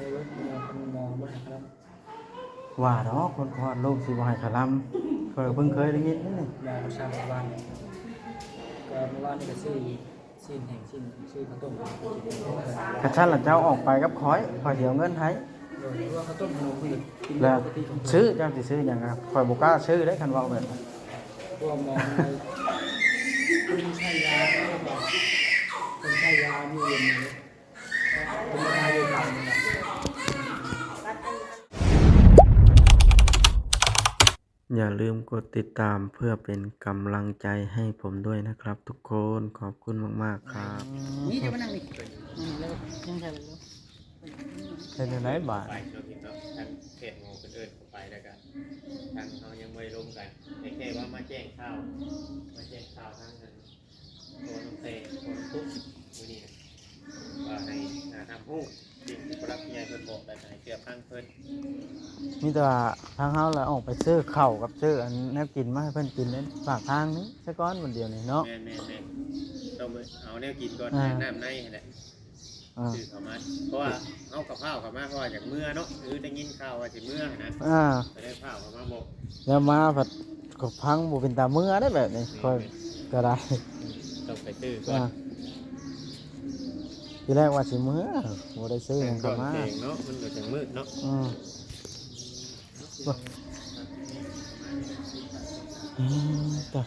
ເອີ ໝໍ ໝໍບໍ່ໃຫ້ຄະລຳ ວ່າດອກ ຄົນຄອດລູກຊິບໍ່ໃຫ້ຄະລຳ ຂ້ອຍເພິ່ງເຄີຍໄດ້ຍິນເດ້ນີ້ ໝໍເພິ່ນສັ່ງເມື່ອວານນີ້ ກໍເມື່ອວານນີ້ກໍຊື້ຊີ້ນແຫ້ງ ຊີ້ນ ຊື້ເຂົ້າຕົ້ມ ຄັນຊັ້ນລະເຈົ້າອອກໄປກັບຂ້ອຍ ຂ້ອຍຊິເອົາເງິນໃຫ້ ໂດຍ ເພາະວ່າເຂົ້າຕົ້ມຂະໜົມນີ້ກິນແລ້ວ ປະກະຕິຂອງ ຊື້ ເຈົ້າຊິຊື້ຫຍັງ ຂ້ອຍບໍ່ກ້າຊື້ເດ້ ຄັນເວົ້າແບບນັ້ນ ເພາະວ່າໝໍເພິ່ນໃຊ້ຢາ ເພິ່ນໃຊ້ຢາມີເງິນ อย่าลืมกดติดตามเพื่อเป็นกำลังใจให้ผมด้วยนะครับทุกคน ขอบคุณมากๆครับ ນີ້ຈະມານັ່ງນີ້ ເຮັດແນວໃດບາດ ໄປເນາະ ທາງແພດໝໍເພິ່ນເອີ້ນເຂົ້າໄປ ແລ້ວກະທາງເຮົາຍັງບໍ່ໄດ້ລົມກັນ ແຕ່ແຄ່ວ່າມາແຈ້ງຂ່າວ ມາແຈ້ງຂ່າວທາງນັ້ນ ໂທນຳແຕ່ຄົນທຸກມື້ນີ້ນະ ວ່າໃຫ້ ອ່າ ຮັບຮູ້ສິ່ງທີ່ຜູ້ຫຼັກຜູ້ໃຫຍ່ເພິ່ນບອກ ແລ້ວກໍໃຫ້ເຊື່ອຟັງເພິ່ນ ມີແຕ່ວ່າທາງເຮົາລະອອກໄປຊື້ເຂົ້າກັບຊື້ອັນແນວກິນມາໃຫ້ເພິ່ນກິນໃນປາກທາງນີ້ຊະກ່ອນ ບາດດຽວນີ້ເນາະ ແມ່ນໆ ຕ້ອງໄປເອົາແນວກິນກ່ອນ ອ່າ ແລະນ້ຳໃນຫັ້ນແຫຼະ ອ່າ ຊື້ເຂົ້າມາ ເພາະວ່າເຮົາກໍຟ້າວເຂົ້າມາ ເພາະວ່າຢາກເມືອເນາະ ຄືໄດ້ຍິນຂ່າວວ່າຊິເມືອຫັ້ນນະ ອ່າ ກໍເລີຍຟ້າວເຂົ້າມາບອກ ແລ້ວມາພັດກໍຟັງບໍ່ເປັນຕາເມືອເດ້ແບບນີ້ ແມ່ນໆ ຂ້ອຍກໍໄດ້ ຕ້ອງໄປຊື້ກ່ອນ ອ່າ ທີແລກວ່າຊິເມືອ ບໍ່ໄດ້ຊື້ຫຍັງເຂົ້າມາ ແຕ່ງເນາະ ມັນກໍຈັ່ງມືດເນາະ ອືມ ອືມ ຕາ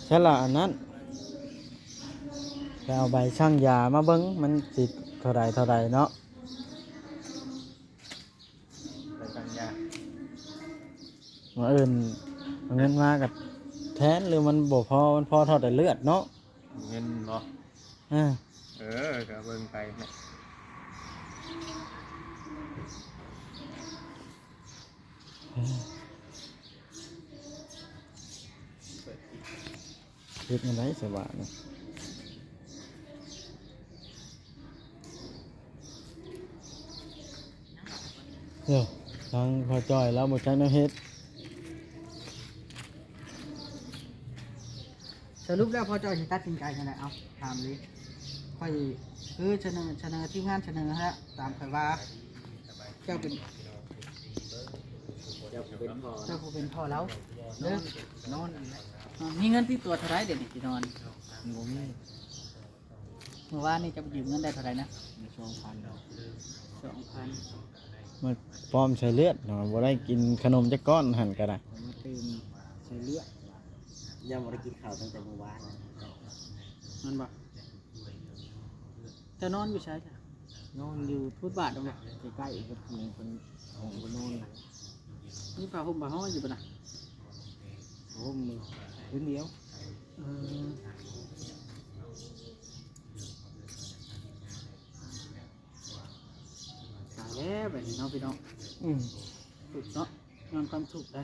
ໃຊ່ລະ ອັນນັ້ນ ໄປເອົາໃບສັ່ງຢາມາເບິ່ງ ມັນຊິເທົ່າໃດເທົ່າໃດເນາະ ໃບສັ່ງຢາ ມື້ອື່ນເອົາເງິນມາກໍແທນ ຫຼືມັນບໍ່ພໍ ມັນພໍເທົ່າແຕ່ເລືອດເນາະ ເງິນເນາະ ເອີ ເອີ ກໍເບິ່ງໄປ ເອີ ເຮັດແນວໃດຊະບາດນີ້ ໂອ້ ທາງພໍ່ຈ້ອຍລາວບໍ່ຈັກແນວເຮັດ ສະຫຼຸບແລ້ວພໍ່ຈ້ອຍຊິຕັດສິນໃຈຈັ່ງໃດ? ເອົາ ຖາມເລີຍ ຂ້ອຍຄືສະເໜີ ສະເໜີ ທີມງານສະເໜີຫັ້ນແຫຼະ ຕາມຂ້ອຍວ່າ ເຈົ້າເປັນ ເຈົ້າຜູ້ເປັນພໍ່ ເຈົ້າຜູ້ເປັນພໍ່ລາວ ນອນ ນອນ ນອນ ມີເງິນຕິດຕົວເທົ່າໃດດຽວນີ້ຊິນອນ? ບໍ່ມີ ມື້ວານນີ້ເຈົ້າໄປຢືມເງິນໄດ້ເທົ່າໃດນະ? ສອງພັນ ສອງພັນ ມາປ້ອມໃສ່ເລືອດເນາະ ບໍ່ໄດ້ກິນຂະໜົມຈັກກ້ອນຫັ້ນກໍໄດ້ ມາຕື່ມໃສ່ເລືອດ ຍັງບໍ່ໄດ້ກິນເຂົ້າຕັ້ງແຕ່ມື້ວານນັ້ນ ແມ່ນບໍ່? ເຈົ້ານອນຢູ່ໃສ? ນອນຢູ່ຟຸດບາດນັ້ນແຫຼະ ໃກ້ໆກັບໝ່ອງເພິ່ນ ຫ້ອງເພິ່ນນອນນະ ມີຜ້າຫົ່ມຜ້າຮ້ອນຢູ່ບໍ່ນະ? ຜ້າຫົ່ມພື້ນດຽວ ເອີ ຕາຍແລ້ວບາດນີ້ເນາະພີ່ນ້ອງ ອືມ ທຸກເນາະ ຍ້ອນຄວາມທຸກເດ້.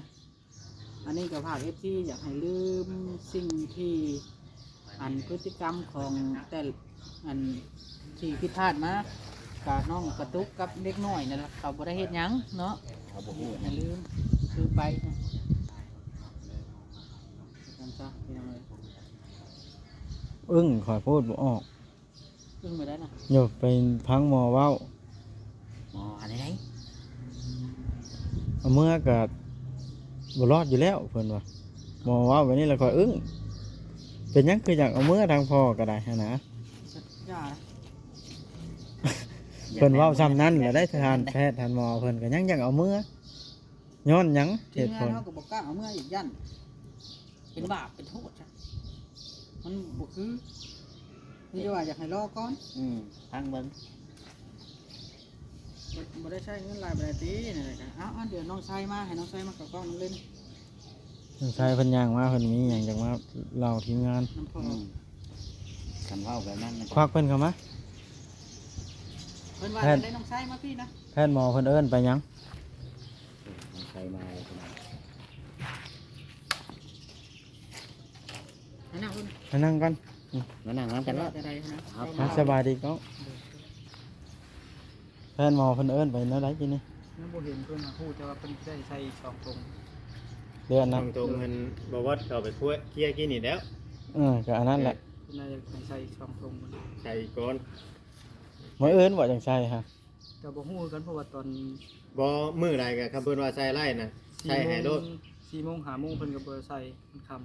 ອັນນີ້ກໍຝາກເອັຟຊີ ຢາກໃຫ້ລືມສິ່ງທີ່ ອັນ ພຶດຕິກຳຂອງແຕ່ ອັນ ທີ່ຜິດພາດມາ ກະນ້ອງກະຕຸກກັບເດັກນ້ອຍນັ້ນລະ ເຂົາບໍ່ໄດ້ເຮັດຫຍັງເນາະ ເຂົາບໍ່ຮູ້ ຢ່າລືມ ລືມໄປ ວ່າຊັ້ນຊະ ພີ່ນ້ອງເອີຍ ອຶ້ງ ຂ້ອຍໂພດບໍ່ອອກ. ເປັນໄປໄດ້ນະ ຢ່າໄປຟັງໝໍເວົ້າ ໝໍອັນໃດ? ເອົາເມືອກະບໍ່ລອດຢູ່ແລ້ວ ເພິ່ນວ່າ ໝໍເວົ້າແບບນີ້ແລ້ວຂ້ອຍອຶ້ງ ເປັນຫຍັງຄືຢາກເອົາເມືອທາງພໍ່ກໍໄດ້ຫັ້ນນະ ຢ່າ ເພິ່ນເວົ້າຊ່ຳນັ້ນແຫຼະໄດ໋ ທ່ານແພດ ທ່ານໝໍ ເພິ່ນກໍຍັງຢາກເອົາເມືອ ຍ້ອນຫຍັງ? ທີມງານເຮົາກໍບໍ່ກ້າເອົາເມືອອີກ ຢ້ານເປັນບາບເປັນໂທດຊະ ມັນບໍ່ຄື ມີແຕ່ວ່າຢາກໃຫ້ລໍກ່ອນ ອືມ ຟັງເບິ່ງ ບໍ່ ບໍ່ໄດ້ໃຊ້ເງິນຫຼາຍປານໃດຕິ ນັ້ນແຫຼະ ເອົາ ເອົາ ດຽວນ້ອງຊາຍມາ ໃຫ້ນ້ອງຊາຍມາເຂົ້າກ້ອງນຳເລີຍ ນ້ອງຊາຍເພິ່ນຍ່າງມາ ເພິ່ນມີຫຍັງຢາກມາເລົ່າທີມງານ ນຳພໍ່ ອືມ ຄັນເວົ້າແບບນັ້ນນະ ຄວັກເພິ່ນເຂົ້າມາ ເພິ່ນວ່າແຕ່ນ້ອງຊາຍມາພີ້ນະ ແພດໝໍເພິ່ນເອີ້ນໄປຫຍັງ? ໃສ່ມາ ມານັ່ງພຸ້ນ ມານັ່ງກ່ອນ ມານັ່ງນຳກັນເນາະ ສະບາຍດີເນາະ ແພດໝໍເພິ່ນເອີ້ນໄປແນວໃດກີ້ນີ້? ຍັງບໍ່ເຫັນເພິ່ນ ຮູ້ແຕ່ວ່າເພິ່ນໄດ້ໃສ່ສອງຖົງ ເດືອນນະ ສອງຖົງ ອັນບໍ່ວອດເຂົ້າໄປເຄຍກີ້ນີ້ແລ້ວ ເອີ ກໍອັນນັ້ນແຫຼະ ເພິ່ນວ່າຢາກໃຫ້ໃສ່ສອງຖົງ ໃສ່ກ່ອນ ມື້ອື່ນບໍ່ຈັ່ງໃສ່ຮະ? ກໍບໍ່ຮູ້ຄືກັນ ເພາະວ່າຕອນ ບໍ່ ມື້ໃດກໍ ຄັນເພິ່ນວ່າໃສ່ໄດ້ນະ ໃສ່ໃຫ້ໂລດ ສີ່ໂມງ ສີ່ໂມງ ຫ້າໂມງ ເພິ່ນກໍບໍ່ໃສ່ ມັນຄ່ຳ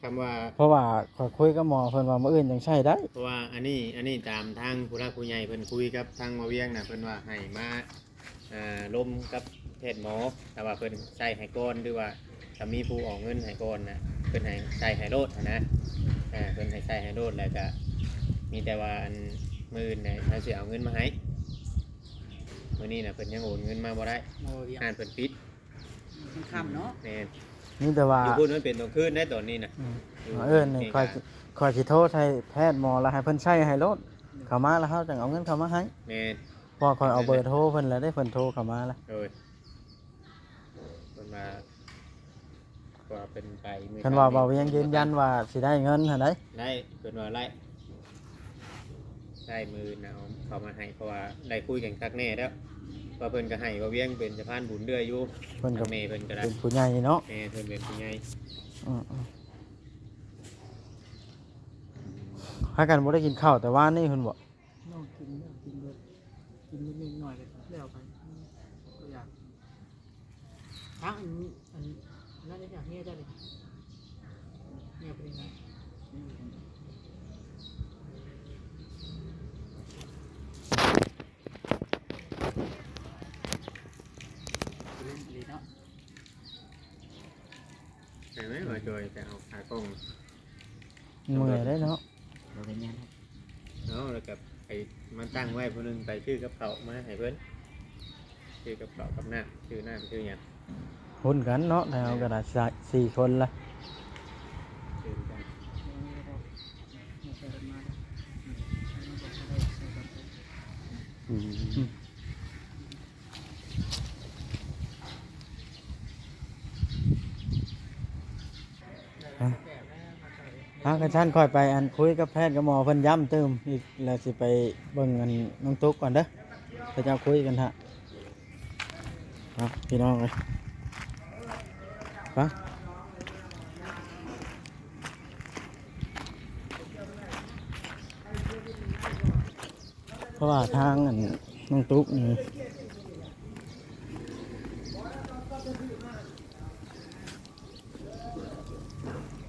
ຄຳວ່າ ເພາະວ່າຂ້ອຍຄຸຍກັບໝໍ ເພິ່ນວ່າມື້ອື່ນຈັ່ງໃຊ້ໄດ້ ເພາະວ່າອັນນີ້ ອັນນີ້ຕາມທາງຜູ້ຫຼັກຜູ້ໃຫຍ່ເພິ່ນຄຸຍກັບທາງໝໍວຽງນະ ເພິ່ນວ່າໃຫ້ມາ ອ່າ ລົມກັບແພດໝໍ ຖ້າວ່າເພິ່ນໃສ່ໃຫ້ກ່ອນ ຫຼືວ່າຖ້າມີຜູ້ອອກເງິນໃຫ້ກ່ອນນະ ເພິ່ນໃຫ້ໃສ່ໃຫ້ໂລດຫັ້ນນະ ອ່າ ເພິ່ນໃຫ້ໃສ່ໃຫ້ໂລດ ແລ້ວກະມີແຕ່ວ່າ ອັນ ມື້ອື່ນນະ ເຮົາຊິເອົາເງິນມາໃຫ້ ມື້ນີ້ນະ ເພິ່ນຍັງໂອນເງິນມາບໍ່ໄດ້ ໝໍວຽງ ຮ້ານເພິ່ນປິດ ມັນຄ່ຳເນາະ ແມ່ນ ມີແຕ່ວ່າ ຢູ່ພຸ້ນມັນເປັນຕອນຄືນໄດ໋ຕອນນີ້ນະ ອືມ ຢູ່ ເອີ ນີ້ ນີ້ ຂ້ອຍ ກະ ຂ້ອຍຊິໂທໃສ່ແພດໝໍ ແລ້ວໃຫ້ເພິ່ນໃສ່ໃຫ້ໂລດ ເຂົ້າມາແລ້ວເຮົາຈັ່ງເອົາເງິນເຂົ້າມາໃຫ້ ແມ່ນ ເພາະຂ້ອຍເອົາເບີໂທເພິ່ນແລ້ວເດ້ ເພິ່ນໂທເຂົ້າມາແລ້ວ ໂດຍ ເພິ່ນວ່າ ວ່າເພິ່ນໄປມື້ ຄັນວ່າບ່າວວຽງຢືນຢັນວ່າຊິໄດ້ເງິນຫັ້ນໃດ໋ ໄດ້ ເພິ່ນວ່າໄດ້ ໄດ້ມື້ນະ ເອົາເຂົ້າມາໃຫ້ ເພາະວ່າໄດ້ຄຸຍກັນຄັກແນ່ແລ້ວ ວ່າເພິ່ນກໍໃຫ້ບ່າວວຽງເປັນສະພານບຸນເລື້ອຍຢູ່ ເພິ່ນກໍ ແມ່ເພິ່ນກໍໄດ້ ເປັນຜູ້ໃຫຍ່ເນາະ ແມ່ເພິ່ນເປັນຜູ້ໃຫຍ່ ອືມໆ ພາກັນບໍ່ໄດ້ກິນເຂົ້າແຕ່ວານນີ້ພຸ້ນບໍ? ນ້ອງກິນແລ້ວ ກິນເບິດ ກິນນິດໆໜ້ອຍໆ ແລ້ວໄປ ບໍ່ຢາກ ທາງອັນ ອັນນັ້ນນີ້ ເມຍເຈົ້ານີ້ ເມຍຜູ້ນີ້ນະ ເຫຼັ້ນອີ່ຫຼີເນາະ ໄປໄວ້ ມາຈອຍ ໄປເອົາຂາກ້ອງ ເມື່ອຍເດ້ເນາະ ບໍ່ເປັນຫຍັງ ເອົາ ແລ້ວກໍໄປ ມາຕັ້ງໄວ້ຜູ້ໜຶ່ງ ໄປຊື້ກັບເຂົ້າມາໃຫ້ເພິ່ນ ຊື້ກັບເຂົ້າກັບນ້ຳ ຊື້ນ້ຳຊື້ຫຍັງ ຮຸ້ນກັນເນາະ ແຕ່ເຮົາກໍໄດ້ສີ່ຄົນລະ ອືມ. ອາ ຄັນຊັ້ນຂ້ອຍໄປ ອັນ ຄຸຍກັບແພດກັບໝໍເພິ່ນຢ້ຳຕື່ມອີກ ແລ້ວຊິໄປເບິ່ງ ອັນ ນ້ອງຕຸກກ່ອນເດີ ເຂົາເຈົ້າຄຸຍກັນທະ ເອົາ ພີ່ນ້ອງເອີຍ ໄປ. ເພາະວ່າທາງ ອັນ ນ້ອງຕຸກນີ້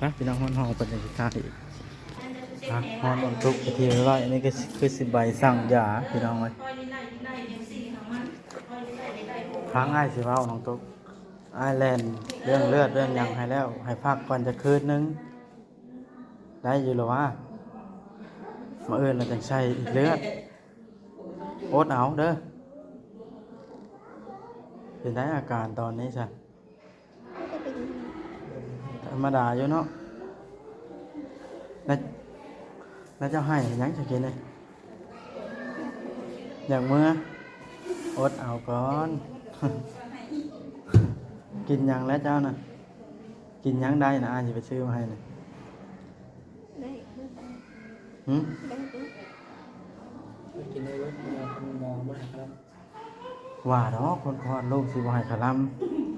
ໄປ ພີ່ນ້ອງ ຮອດຫ້ອງເພິ່ນຈັ່ງຊິຖ່າຍອີກ ຮອດນ້ອງຕຸກເປັນທີ່ຮຽບຮ້ອຍ ອັນນີ້ກໍຄືຊິໃບສັ່ງຢາ ພີ່ນ້ອງເອີຍ ຟັງອ້າຍຊິເວົ້າ ນ້ອງຕຸກ ອ້າຍແລ່ນເລື່ອງເລືອດເລື່ອງຫຍັງໃຫ້ແລ້ວ ໃຫ້ພັກກ່ອນຈັກຄືນໜຶ່ງ ໄດ້ຢູ່ລະວະ ມື້ອື່ນລະຈັ່ງໃສ່ອີກເລືອດ ອົດເອົາເດີ ເປັນໃດອາການຕອນນີ້ຊະ ທຳມະດາຢູ່ເນາະ ແລ້ວ ແລ້ວເຈົ້າໄຫ້ຫຍັງຊະກີ້ນີ້ ຢາກເມືອ ອົດເອົາກ່ອນ ກິນຫຍັງແລ້ວເຈົ້ານະ? ກິນຫຍັງໄດ້ນະ ອ້າຍຊິໄປຊື້ມາໃຫ້ນະ ໄດ້ ຫຶ? ໄດ້ ໄດ້ກິນໄດ້ເບິດ ໝໍບໍ່ໃຫ້ຄະລຳ ວ່າດອກ ຄົນຄອດລູກຊິບໍ່ໃຫ້ຄະລຳ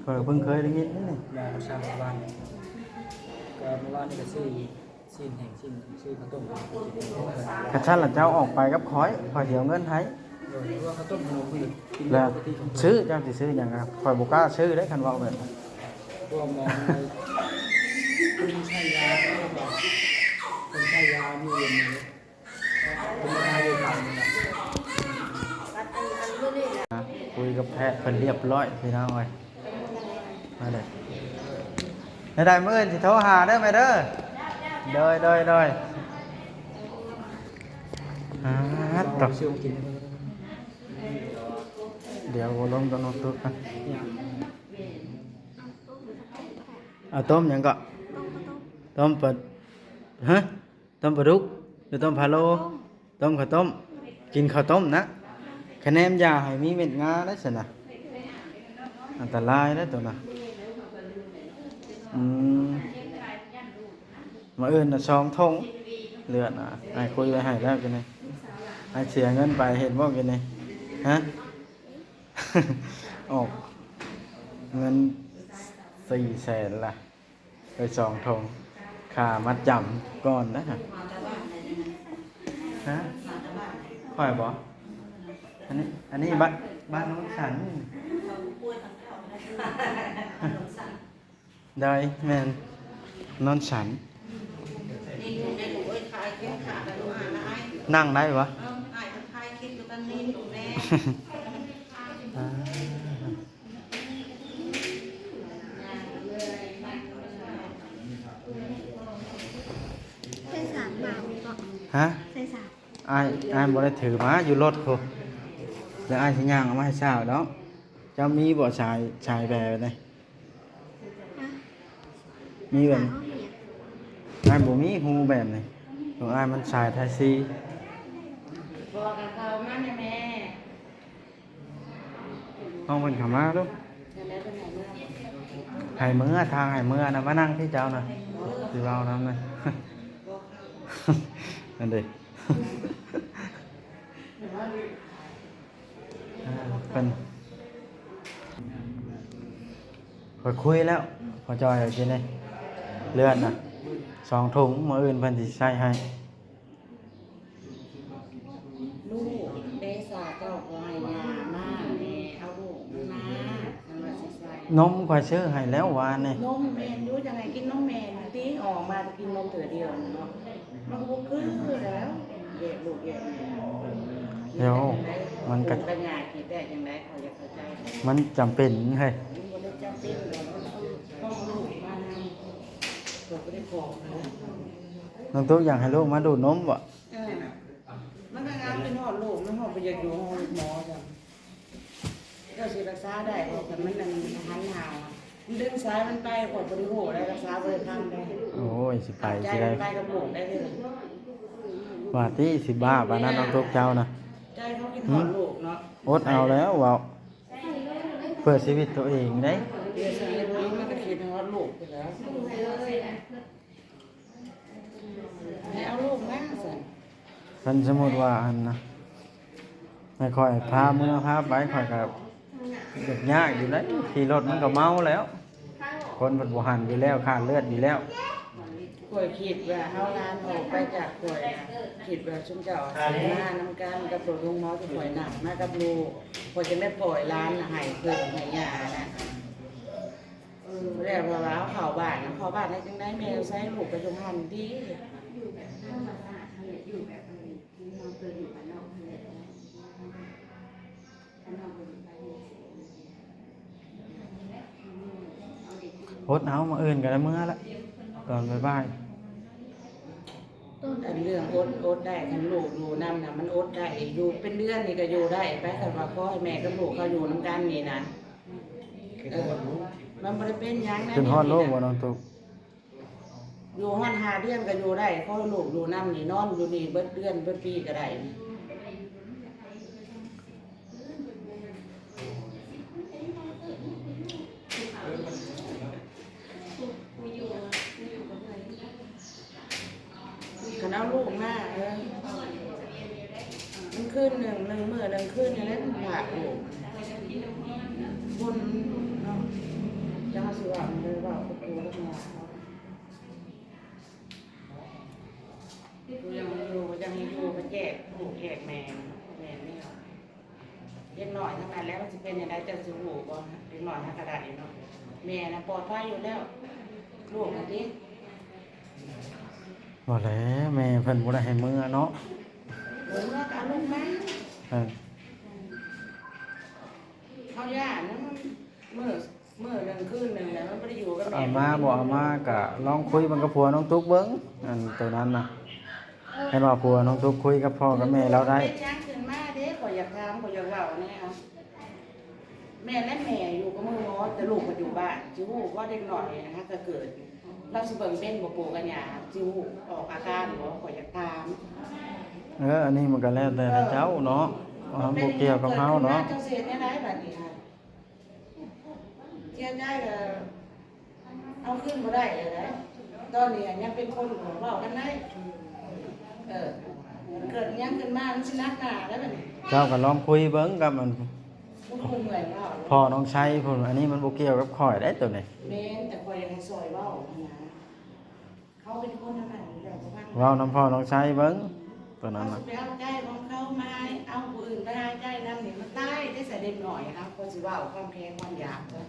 ຂ້ອຍເພິ່ງເຄີຍໄດ້ຍິນນີ້ ໝໍກໍສັ່ງເມື່ອວານ ກໍເມື່ອວານນີ້ກໍຊື້ ຊີ້ນແຫ້ງ ຊີ້ນ ຊື້ເຂົ້າຕົ້ມ ຄັນຊັ້ນລະເຈົ້າອອກໄປກັບຂ້ອຍ ຂ້ອຍຊິເອົາເງິນໃຫ້ ແລ້ວຊື້ ເຈົ້າຊິຊື້ຫຍັງ ຂ້ອຍບໍ່ກ້າຊື້ເດ້ ຄັນເວົ້າແບບນັ້ນ ພວກໝໍມັນ ເພິ່ນໃຊ້ຢາ ເພິ່ນໃຊ້ຢາຢູ່ເຢັນ ຄຸຍກັບແພດເພິ່ນຮຽບຮ້ອຍ ພີ່ນ້ອງເອີຍ ມາເດີ ແນວໃດມື້ອື່ນຊິໂທຫາເດີແມ່ເດີ ໂດຍ ໂດຍ ໂດຍ ອາ ຕອບ ດຽວລົມກັບນ້ອງຕຸກ ເອົາຕົ້ມຫຍັງເກາະ ຕົ້ມປາ ຮະ? ຕົ້ມປາດຸກ ຫຼືຕົ້ມພະໂລ້? ຕົ້ມ ຕົ້ມເຂົ້າຕົ້ມ ກິນເຂົ້າຕົ້ມນະ ຄະແນນຢາໃຫ້ມີເມັດງາໄດ້ຊັ້ນນະ ອັນຕະລາຍໄດ້ໂຕນະ ອືມ ມື້ອື່ນນະສອງຖົງເລືອດນະ ອ້າຍຄຸຍໄວ້ໃຫ້ແລ້ວກີ້ນີ້ ອ້າຍເສຍເງິນໄປ ເຫັນບໍ່ກີ້ນີ້ ຮະ? ອອກເງິນສີ່ແສນລະ ໄປສອງຖົງ ຄ່າມັດຈຳກ່ອນນະ ຮະ? ຂ້ອຍບໍ? ອັນນີ້ ອັນນີ້ບ້ານ ບ້ານໂນນສັນ ໂດຍ ແມ່ນ ໂນນສັນ. ນັ່ງໄດ້ບໍ່? ອ່າ ໃສ່ສາກມາບໍ່? ຮະ? ໃສ່ສາກ. ອ້າຍ ອ້າຍບໍ່ໄດ້ຖືມາ ຢູ່ລົດພຸ້ນ ແລ້ວອ້າຍຊິຍ່າງເອົາມາໃຫ້ສາວດອກ. ເຈົ້າມີບໍ່ ສາຍ ສາຍແບບນີ້? ຮະ? ມີແບບ ອ້າຍບໍ່ມີຮູແບບນີ້ ຂອງອ້າຍມັນສາຍໄທຊີ. ບອກກັບເຂົາມາແດ່ແມ່. ນ້ອງເພິ່ນເຂົ້າມາດູ ໃຫ້ເມືອ ທາງໃຫ້ເມືອນະ ມານັ່ງທີ່ເຈົ້ານະ ຊິເວົ້ານຳນະ ນັ້ນເດ້. ເພິ່ນ ຂ້ອຍຄຸຍແລ້ວ ພໍ່ຈ້ອຍເອົາກິນເດ້ ເລືອດນະ ສອງຖົງ ມື້ອື່ນເພິ່ນຊິໃສ່ໃຫ້. ລູກເດຊາເຈົ້າກໍໃຫ້ຍາມາແດ່ ເອົາລູກມັນມາ ຄັນວ່າຊິໃສ່ ນົມຂ້ອຍຊື້ໃຫ້ແລ້ວວານນີ້. ນົມແມ່ນຢູ່ ຈັ່ງໃຫ້ກິນນົມແມ່ນີ້ຕິ ອອກມາກໍກິນນົມເທື່ອດຽວນີ້ເນາະ ມັນກໍບໍ່ຄືແລ້ວ ແຍກລູກແຍກແມ່. ດຽວ ມັນກໍ ປູກັບຍ່າຄິດໄດ້ຈັ່ງໃດ ຂ້ອຍຢາກເຂົ້າໃຈ. ມັນຈຳເປັນເຮີ້ຍ ມັນບໍ່ໄດ້ຈຳເປັນດອກ ມັນຕ້ອງ ຕ້ອງລູກມານຳ ຂ້ອຍບໍ່ໄດ້ຂອງນະ. ນ້ອງຕຸກຢາກໃຫ້ລູກມາດູດນົມບໍ່? ເອີ ມັນກໍງາມ ເປັນຮອດໂລກ ມັນຮອດບໍ່ຢາກຢູ່ໂຮງໝໍຊັ້ນ. ເຈົ້າຊິຮັກສາໄດ້ບໍ່ ຄັນມັນນັ້ນ ຫັນໜ້າ ມັນດຶງສາຍມັນໄປ ຂ້ອຍບໍ່ໄດ້ຮູ້ໄດ໋ ຮັກສາບໍ່ໄດ້ທັນໄດ໋. ໂອ້ຍ ຊິໄປຊິໄດ້ ໃຈມັນໄປກັບໂລກໄດ້ເລີຍ ວ່າຕິ ຊິບ້າປານນັ້ນ ນ້ອງຕຸກເຈົ້ານະ. ໃຈເຮົາເປັນຮອດໂລກເນາະ ອືມ ອົດເອົາແລ້ວເວົ້າ ເພື່ອຊີວິດໂຕເອງເດ້ ເພື່ອຊີວິດໂຕເອງ ມັນກໍຄິດຮອດໂລກພຸ້ນແຫຼະ. ໃຫ້ເອົາລູກມາຊັ້ນ ຄັນສົມມຸດວ່າອັນນະ ໃຫ້ຂ້ອຍພາເມືອພາໄປ ຂ້ອຍກໍຍາກຢູ່ເດ້ ຂີ່ລົດມັນກໍເມົາແລ້ວ ຄົນເພິ່ນບໍ່ຫັນຢູ່ແລ້ວ ຂາດເລືອດຢູ່ແລ້ວ. ຂ້ອຍຄິດວ່າເຮົາລາອອກໄປຈາກຂ້ອຍນະ ຄິດວ່າຊຸມເຈົ້າຊິມານຳກັນກັບໂຕລຸງໝໍ ທີ່ຂ້ອຍນັ່ງມາກັບລູກ ຂ້ອຍຈຶ່ງໄດ້ປ່ອຍຫຼານໃຫ້ເພິ່ນໃຫ້ຍ່ານະ. ແລ້ວວ່າເຮົາເຂົ້າບ້ານ ເຂົ້າບ້ານໄດ້ຈັ່ງໃດ ແມ່ຢູ່ໃສ ລູກກໍຢູ່ຫັ້ນຕິ. ອົດເອົາ ມື້ອື່ນກໍໄດ້ເມືອລະ ຕອນບ່າຍໆ. ອັນເລື່ອງອົດ ອົດໄດ້ ຄັນລູກຢູ່ນຳນະ ມັນອົດໄດ້ ຢູ່ເປັນເດືອນນີ້ກໍຢູ່ໄດ້ໄປ ຄັນວ່າຂໍໃຫ້ແມ່ກັບລູກເຂົາຢູ່ນຳກັນນີ້ນະ. ເອີ ມັນບໍ່ໄດ້ເປັນຫຍັງນະ ຂຶ້ນຮອດໂລກບໍ່ນ້ອງຕຸກ? ຢູ່ຮອດຫ້າເດືອນກໍຢູ່ໄດ້ ຂໍໃຫ້ລູກຢູ່ນຳນີ້ ນອນຢູ່ນີ້ເບິດເດືອນເບິດປີກໍໄດ້. ຄັນເອົາລູກມາ ເອີ ມັນຄືນໜຶ່ງ ໜຶ່ງມື້ໜຶ່ງຄືນນີ້ແຫຼະ ມັນພາກລູກ ຄົນເນາະ ຈັກເຮົາຊິເວົ້າ ມັນໄດ້ເວົ້າກັບປູກັບຍ່າເຮົາ ຜູ້ຍັງຢູ່ ຍັງຢູ່ ໄປແຈກລູກແຈກແມ່ ແມ່ນແລ້ວ. ເດັກນ້ອຍທັງນັ້ນແຫຼະ ມັນຊິເປັນຈັ່ງໃດ ເຈົ້າຊິຮູ້ບໍ່? ເດັກນ້ອຍຫາກະໄດ້ເນາະ ແມ່ນະປອດໄພຢູ່ແລ້ວ ລູກຫັ້ນຕິ. ບໍ່ແຫຼະ ແມ່ເພິ່ນບໍ່ໄດ້ໃຫ້ເມືອເນາະ ເອີ ເມືອກໍເອົາລົງມາ ເອີ ເຮົາຢ້ານນະ ມື້ ມື້ໜຶ່ງຄືນໜຶ່ງແຫຼະ ມັນບໍ່ໄດ້ຢູ່ກັບແມ່ ເອົາມາບໍ່ເອົາມາ ກະລອງຄຸຍເບິ່ງກັບຜົວນ້ອງຕຸກເບິ່ງ ອັນໂຕນັ້ນນະ. ຄັນວ່າຜົວນ້ອງຕຸກຄຸຍກັບພໍ່ກັບແມ່ລາວໄດ້ ເປັນຫຍັງຂຶ້ນມາເດ້ ຂ້ອຍຢາກຖາມ ຂ້ອຍຢາກເວົ້າແດ່. ເອົ້າ ແມ່ນແຫຼະ ແມ່ຢູ່ກັບມືໝໍ ແຕ່ລູກກໍຢູ່ບ້ານ ຊິຮູ້ບໍ່ ເດັກນ້ອຍຫາກະເກີດ ລາວຊິເບິ່ງເປັນບໍ່ ປູກັບຍ່າ ຊິຮູ້ອອກອາການບໍ່ ຂ້ອຍຢາກຖາມ. ເອີ ອັນນີ້ມັນກໍແລ້ວແຕ່ເຈົ້າເນາະ ເອີ ເຮົາບໍ່ກ່ຽວກັບເຮົາເນາະ ເຈົ້າຊິເຮັດແນວໃດບັດນີ້ຫັ້ນ? ເສຍໃຈກໍເອົາຄືນບໍ່ໄດ້ແລ້ວໃດ໋ ຕອນນີ້ຍັງເປັນຄົນເວົ້າກັນໄດ້ ເອີ ເກີດຫຍັງຂຶ້ນມາມັນຊິໜັກໜ້າແລ້ວບັດນີ້. ເຈົ້າກໍລອງຄຸຍເບິ່ງກັບອັນ ຜູ້ເມື່ອຍເວົ້າ ພໍ່ນ້ອງໄຊພຸ້ນ ອັນນີ້ມັນບໍ່ກ່ຽວກັບຂ້ອຍເດ້ໂຕນີ້ ແມ່ນ ແຕ່ຂ້ອຍຢາກໃຫ້ຊ່ອຍເວົ້າຫັ້ນນະ ເຂົາເປັນຄົນແນວນັ້ນຢູ່ແລ້ວ ເວົ້ານຳພໍ່ນ້ອງໄຊເບິ່ງ ໂຕນັ້ນນະ ເຂົາຊິໄປເອົາໃຈຂອງເຂົາມາໃຫ້ເອົາຜູ້ອື່ນໄປຫາ ໃຈນຳນີ້ ມັນຕາຍໄດ້ຊະເດັກນ້ອຍ ເຮົາກໍຊິເວົ້າຄວາມແຄ້ນຄວາມຢາກເນາະ.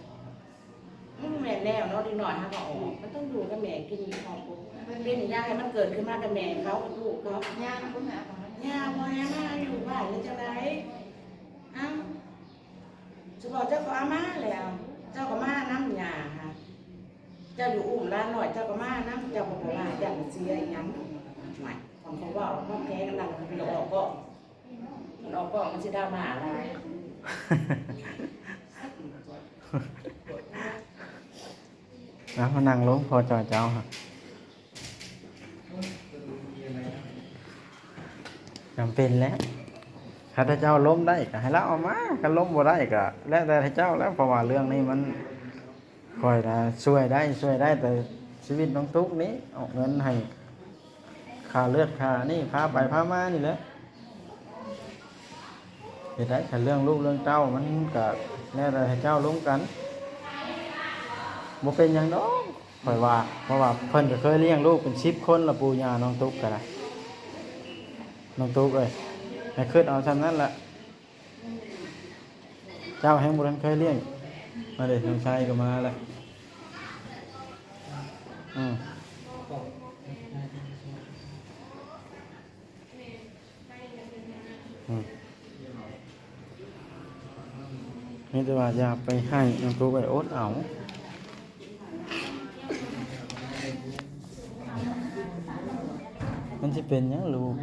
ອືມ ແມ່ນແລ້ວເນາະ ເດັກນ້ອຍເຮົາກໍອອກ ມັນຕ້ອງຢູ່ກັບແມ່ ກິນຂອງ ເປັນຫຍັງໃຫ້ມັນເກີດຂຶ້ນມາກັບແມ່ເຂົາ ກັບລູກເຂົາ. ຍ່າບໍ່ໃຫ້ເອົາ ຍ່າບໍ່ໃຫ້ມາຢູ່ບ້ານ ເຮັດຈັ່ງໃດ? ເອົ້າ ສະເພາະເຈົ້າກໍເອົາມາແລ້ວ ເຈົ້າກໍມານຳຍ່າຫັ້ນ ເຈົ້າຢູ່ອຸ້ມຫຼານນ້ອຍ ເຈົ້າກໍມານຳ ເຈົ້າກໍບໍ່ວ່າ ຢ້ານເສຍອີ່ຫຍັງ. ຫວຍ ຄວາມເວົ້າ ຄວາມແຄ້ນນັ້ນ ມັນອອກກໍ ມັນອອກກ້ອງ ມັນຊິດຣາມາຫຼາຍ. ເອົາ ມານັ່ງລົງ ພໍ່ຈ້ອຍເຈົ້າ ຈຳເປັນແຫຼະ ຄັນເຈົ້າລົມໄດ້ກໍໃຫ້ລາວເອົາມາ ຄັນລົມບໍ່ໄດ້ກໍແລ້ວແຕ່ເຈົ້າແລ້ວ ເພາະວ່າເລື່ອງນີ້ມັນ ຂ້ອຍນະຊ່ວຍໄດ້ ຊ່ວຍໄດ້ແຕ່ຊີວິດນ້ອງຕຸກນີ້ ອອກເງິນໃຫ້ຄ່າເລືອດຄ່ານີ້ ພາໄປພາມານີ້ແຫຼະ. ເຮັດໄດ້ ຄັນເລື່ອງລູກເລື່ອງເຕົ້າ ມັນກະແລ້ວແຕ່ເຈົ້າລົມກັນ ບໍ່ເປັນຫຍັງດອກ ຂ້ອຍວ່າ ເພາະວ່າເພິ່ນກໍເຄີຍລ້ຽງລູກເປັນສິບຄົນລະ ປູ່ຍ່ານ້ອງຕຸກກໍໄດ້. ນ້ອງຕຸກເອີຍ ໃຫ້ຄິດເອົາສ່ຳນັ້ນລະ. ເຈົ້າແຮ່ງບໍ່ທັນເຄີຍລ້ຽງ. ມາເດ້ ນ້ອງຊາຍກໍມາລະ. ອືມ ອືມ ມີແຕ່ວ່າຢ່າໄປໃຫ້ນ້ອງຕຸກ ໄປອົດເອົາ. ມັນຊິເປັນຫຍັງລູກ?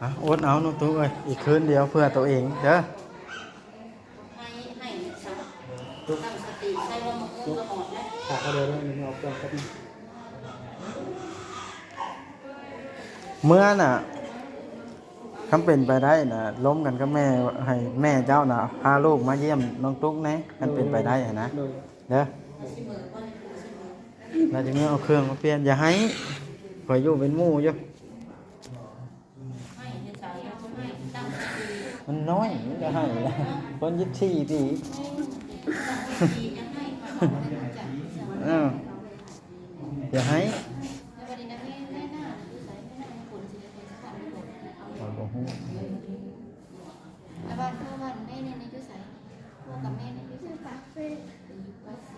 ອ່ະ ອົດເອົານ້ອງຕຸກເອີຍ ອີກຄືນດຽວເພື່ອໂຕເອງເດີ. ໃຫ້ ໃຫ້ຊະ ຕັ້ງສະຕິ ໃສ່ວ່າມະມ່ວງກະໝອດນະ. ຖ້າເຂົາເດີນ ມັນອອກກ່ອນກັບ ເມື່ອນະ ຄັນເປັນໄປໄດ້ນະ ລົມກັນກັບແມ່ ໃຫ້ແມ່ເຈົ້ານະ ພາລູກມາຢ້ຽມນ້ອງຕຸກແດ່ ຄັນເປັນໄປໄດ້ຫັ້ນນະ ໂດຍ ເດີ. ລາວຈະເມືອເອົາເຄື່ອງມາປ່ຽນ. ຢ່າໄຫ້ ຂ້ອຍຢູ່ເປັນໝູ່ຢູ່. ມັນນ້ອຍ ມັນກໍໄຫ້ລະ ຄົນຊາວສີ່ປີ. ເອີ ຢ່າໄຫ້. ຂ້ອຍບໍ່ຮູ້. ແລ້ວບ້ານພໍ່ບ້ານແມ່ນີ້ຢູ່ໃສ? ພໍ່ກັບແມ່ນີ້ຢູ່ໃສ? ປາກເຊ. ຢູ່ປາກເຊ.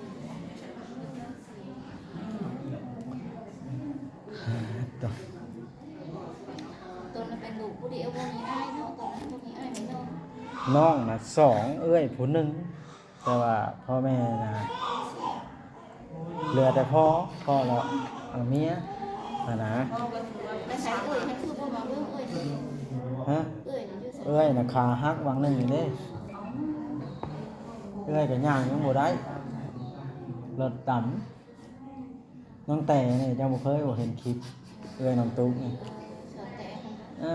ຕອນນັ້ນເປັນລູກຜູ້ດຽວ ບໍ່ມີອ້າຍເນາະ. ຕອນນັ້ນບໍ່ມີອ້າຍ ມີນ້ອງ. ນ້ອງນະສອງ ເອື້ອຍຜູ້ໜຶ່ງ. ແຕ່ວ່າພໍ່ແມ່ນະ ເຫຼືອແຕ່ພໍ່ ພໍ່ລະເອົາເມຍຫັ້ນນະ. ໄປໃສເອື້ອຍ? ຄືບໍ່ມາເບິ່ງເອື້ອຍ? ຮະ? ເອື້ອຍນະຢູ່ໃສ? ເອື້ອຍນະຂາຫັກຫວ່າງໜຶ່ງນີ້ເດ້. ເອື້ອຍກໍຍ່າງຍັງບໍ່ໄດ້ ລົດຕຳ. ນ້ອງແຕນີ້ ເຈົ້າບໍ່ເຄີຍບໍ່ເຫັນຄລິບເອື້ອຍນ້ອງຕຸກນີ້? ເອີ ສາວແຕ. ເອີ.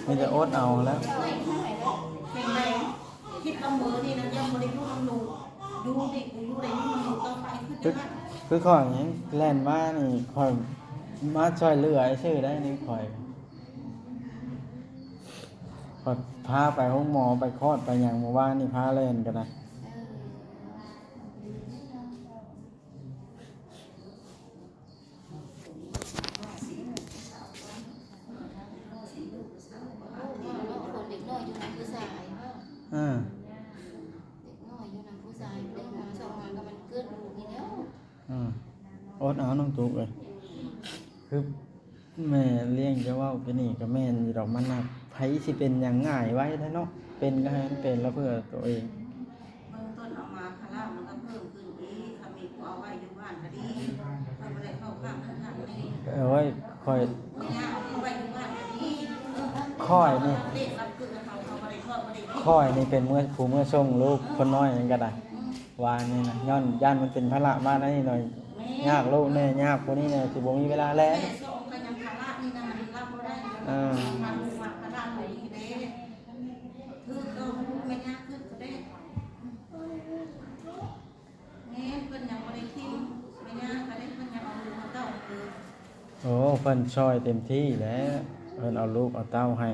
ມີແຕ່ອົດເອົາແລ້ວ. ຄິດວ່າມື້ນີ້ນະ ຍັງບໍ່ໄດ້ຢູ່ນຳລູກ ຢູ່ນີ້ ຢູ່ໄດ້ຢູ່ນຳລູກຕໍ່ໄປ. ຄື ຄືຂ້ອຍນີ້ແລ່ນມານີ້ ຂ້ອຍມາຊ່ວຍເຫຼືອຊື່ໄດ໋ນີ້. ຂ້ອຍ ຂ້ອຍພາໄປໂຮງໝໍ ໄປຄອດໄປຫຍັງ ມື້ວານນີ້ພາແລ່ນກໍໄດ້. ເອີ ເດັກນ້ອຍຢູ່ນຳຜູ້ຊາຍ ເອີ ເດັກນ້ອຍຢູ່ນຳຜູ້ຊາຍ ເປັນມາສອງມາກໍມັນເກີດລູກນີ້ແລ້ວ. ອືມ ອົດເອົານ້ອງຕຸກເອີຍ. ຄືແມ່ລ້ຽງຈະເວົ້າແຕ່ນີ້ກໍແມ່ນຢູ່ດອກ ມັນນະ ໃຜຊິເປັນຫຍັງງ່າຍໄວແທ້ເນາະ. ເປັນກໍໃຫ້ມັນເປັນລະເພື່ອໂຕເອງ. ເບື້ອງຕົ້ນເອົາມາພາລະມັນກໍເພີ່ມຂຶ້ນອີກ. ຖ້າມີຜູ້ເອົາໄວ້ຢູ່ບ້ານກໍດີ ຂ້ອຍບໍ່ໄດ້ເຂົ້າຂ້າງທາງນີ້. ໂອ້ຍ ຂ້ອຍ ແມ່ຍ່າເອົາໄວ້ຢູ່ບ້ານກໍດີ. ຂ້ອຍນີ້ ເດັກຮັບຄືນເຮົາ ເຮົາບໍ່ໄດ້ທອດບໍ່ໄດ້ກິນ. ຂ້ອຍນີ້ເປັນເມືອ ຜູ້ເມືອສົ່ງລູກຄົນນ້ອຍນັ້ນກໍໄດ້. ອືມ ວ່ານີ້ນະ ຍ້ອນຢ້ານມັນເປັນພາລະມາໃນນີ້ໜ້ອຍ. ແມ່ນ ຍາກລູກແດ່ ຍາກຜູ້ນີ້ແດ່ ຊິບໍ່ມີເວລາແລ່ນ. ແມ່ສອງກໍຍັງພາລະນີ້ນະ ມັນຮັບບໍ່ໄດ້. ເອີ ມັນມາພາລະຕົວນີ້ເດ້. ຄືກໍແມ່ນຍາກຄືກໍໄດ້. ແມ່ນ ເພິ່ນຍັງບໍ່ໄດ້ຖິ້ມ ແມ່ຍ່າກໍໄດ້ ເພິ່ນຍັງເອົາລູກເອົາເຕົ້າໃຫ້. ໂອ້ ເພິ່ນຊ່ອຍເຕັມທີ່ແລ້ວ ເພິ່ນເອົາລູກເອົາເຕົ້າໃຫ້.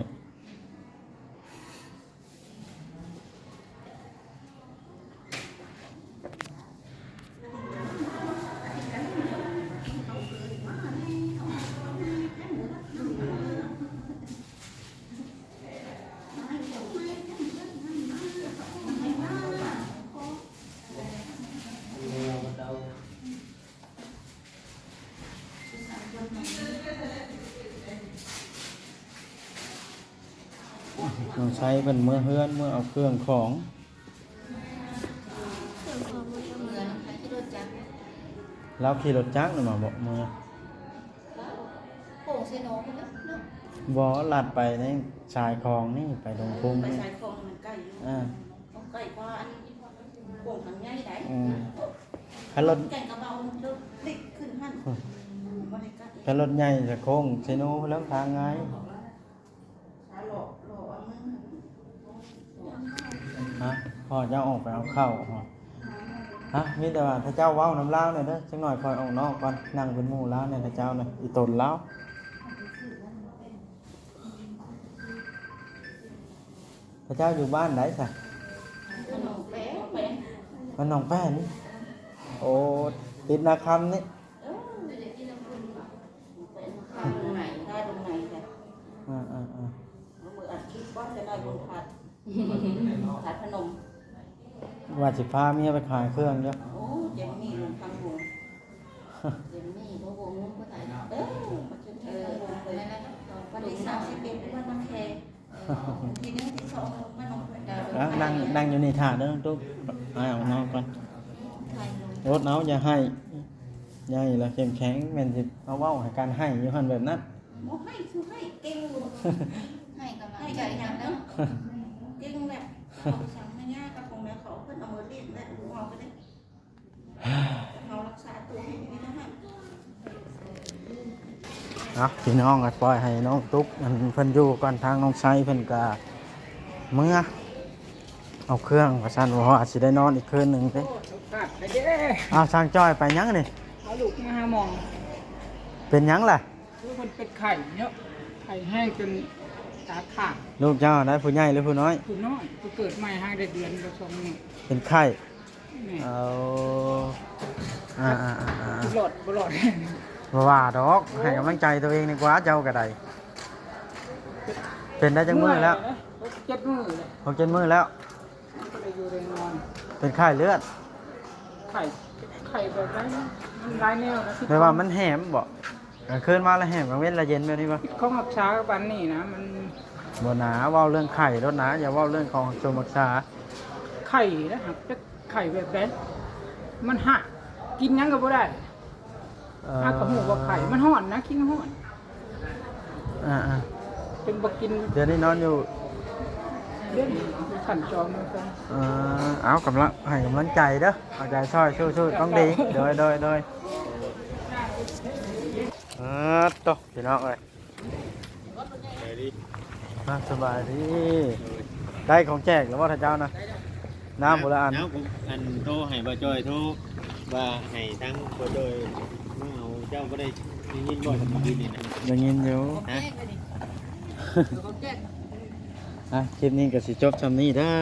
ນ້ອງໄຊເພິ່ນເມືອເຮືອນ ເມືອເອົາເຄື່ອງຂອງ. ເມືອນຳໃຜ? ຂີ່ລົດຈັກ. ລາວຂີ່ລົດຈັກນຳມາບໍ? ເມືອ ໂຂງເຊໂນພຸ້ນເນາະ. ບໍ່, ລັດໄປໃນຊາຍຂອງນີ້ ໄປດົງຄຸງ. ໄປຊາຍຂອງມັນໃກ້ຢູ່. ອ່າ ໃກ້ກວ່າອັນໂຂງທາງໃຫຍ່ໃດ. ອືມ ຄັນລົດ ແກ່ງກະເບົາລົດເລັກຂຶ້ນຫັ້ນ ບໍ່ໄດ້ໃກ້. ຄັນລົດໃຫຍ່ຈະໂຄ້ງເຊໂນແລ້ວ ທາງງ່າຍ. ຮະ? ພໍ່ເຈົ້າອອກໄປເອົາເຂົ້າ. ຮະ? ມີແຕ່ວ່າຖ້າເຈົ້າເວົ້ານຳລາວແດ່ເດີ, ຈັກໜ້ອຍຂ້ອຍອອກນອກກ່ອນ, ນັ່ງເປັນໝູ່ລາວແດ່ ຖ້າເຈົ້ານະ ອີ່ຕົນລາວ. ພະເຈົ້າຢູ່ບ້ານໃດຊະ? ບ້ານໜອງແປນ. ບ້ານໜອງແປນ? ໂອ້ ຕິດນາຄຳນີ້. ເອີ ແປນນາຄຳ ດົງໃຫຍ່ ທ່າດົງໃຫຍ່. ອ່າໆໆ ເອົາມືອັດຄລິບວ່າຈະໄດ້ບຸນພັດ ທາດພະນົມ. ວ່າຊິພາເມຍໄປຂາຍເຄື່ອງຢູ່. ໂອ້ ເຈມມີ່ລົງທາງໂຮງ ເຈມມີ່ບໍ່ວົງບໍ່ໄດ້. ເອີ ມາຈົນເທິງໂຮງເລີຍ. ວັນທີສາມສິບເອັດ ວັນນາແຄ. ອ່ະ ນັ່ງ ນັ່ງຢູ່ນີ້ຖ້າເດີ ຕຸກ ອ້າຍອອກມາກ່ອນ. ອົດເອົາ ຢ່າໄຫ້ ຢ່າໄຫ້ລະເຂັ້ມແຂງ. ແມ່ນຊິມາເວົ້າໃຫ້ກັນໄຫ້ຢູ່ຫັ້ນແບບນັ້ນ. ບໍ່ໄຫ້ ຄືໄຫ້ເກັ່ງ. ໄຫ້ກຳລັງໃຈນຳເດີ. ເກັ່ງແບບ ເຂົາໄປສັງແມ່ຍ່າກັບຂອງແມ່ເຂົາ ເພິ່ນເອົາມືລີດແລະ ເຮົາກໍໄດ້ ເຮົາລັກສາຕົວໃຫ້ດີນະ. ເອົາ ພີ່ນ້ອງກໍປ່ອຍໃຫ້ນ້ອງຕຸກ ອັນ ເພິ່ນຢູ່ກ່ອນ. ທາງນ້ອງໄຊເພິ່ນກໍເມືອເອົາເຄື່ອງວ່າຊັ້ນ, ເພາະວ່າຊິໄດ້ນອນອີກຄືນໜຶ່ງເດ້. ໂອ້ ໂອກາດໄປເດ້. ເອົາ ຊ່າງຈ້ອຍໄປຫຍັງນີ້? ເອົາລູກມາຫາໝໍ. ເປັນຫຍັງລະ? ໂອ້ ເພິ່ນເປັນໄຂ້ເນາະ, ໄຂ້ແຮງຈົນຕາຄ້າງ. ລູກເຈົ້າໄດ້ ຜູ້ໃຫຍ່ຫຼືຜູ້ນ້ອຍ? ຜູ້ນ້ອຍ, ເພິ່ນເກີດໃໝ່ຫາໄດ້ເດືອນບໍ່ສອງມື້. ເປັນໄຂ້. ແມ່ນ. ເອົາ ອ່າໆໆໆ ຊິລອດບໍ່ລອດ? ບໍ່ວ່າດອກ, ໂອ້ ໃຫ້ກຳລັງໃຈຕົວເອງດີກວ່າ, ເຈົ້າກໍໄດ້. ເປັນໄດ້ຈັກມື້ແລ້ວ? ຫົກເຈັດມື້ແລ້ວ. ຫົກເຈັດມື້ແລ້ວ. ມັນບໍ່ໄດ້ຢູ່ໄດ້ນອນ. ເປັນໄຂ້ເລືອດ? ໄຂ້ ໄຂ້ແບບໃດ? ມັນຫຼາຍແນວນະ. ແບບວ່າມັນແຫມບໍ? ກາງຄືນມາລະແຫມ, ກາງເວັນລະເຢັນແບບນີ້ບໍ່? ພິດຂອງຮັກສາປານນີ້ນະ ມັນ ບໍ່ນາ, ເວົ້າເລື່ອງໄຂ້ໂລດນາ, ຢ່າເວົ້າເລື່ອງຂອງສົມຮັກສາ. ໄຂ້ນະ, ຫາກຈັກໄຂ້ແບບໃດ? ມັນຮາກ, ກິນຫຍັງກໍບໍ່ໄດ້. ເອີ ຫາກະຮູ້ວ່າໄຂ້, ມັນຮ້ອນນະ, ກິນຮ້ອນ. ອ່າໆ ຈົນບໍ່ກິນ. ດຽວນີ້ນອນຢູ່ ດຽວນີ້ຢູ່ຊັ້ນສອງນະ. ເອີ ເອົາ ກຳລັງ ໃຫ້ກຳລັງໃຈເດີ, ເອົາໃຈຊ່ອຍ, ສູ້ໆ ຕ້ອງດີ. ໂດຍໆໆ. ເອີ ໂຕ ພີ່ນ້ອງເອີຍ. ສະບາຍດີ. ອ່າ ສະບາຍດີ. ໂດຍ. ໄດ້ຂອງແຈກແລ້ວບໍ່ທ່ານເຈົ້ານະ? ໄດ້ແລ້ວ. ນ້ຳຜູ້ລະອັນ. ເອົາ ອັນໂທໃຫ້ບ່າວຈ່ອຍ ໂທວ່າໃຫ້ທາງບ່າວຈ່ອຍມາເອົາ. ເຈົ້າບໍ່ໄດ້ ໄດ້ຍິນບໍ່ ເມື່ອກີ້ນີ້ນະ? ໄດ້ຍິນຢູ່. ຮະ? ຂອງແຈກ. ອ່ະ ຄລິບນີ້ກໍຊິຈົບຊ່ຳນີ້ເດີ.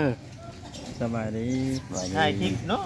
ສະບາຍດີ. ສະບາຍດີ. ຖ່າຍຄລິບເນາະ.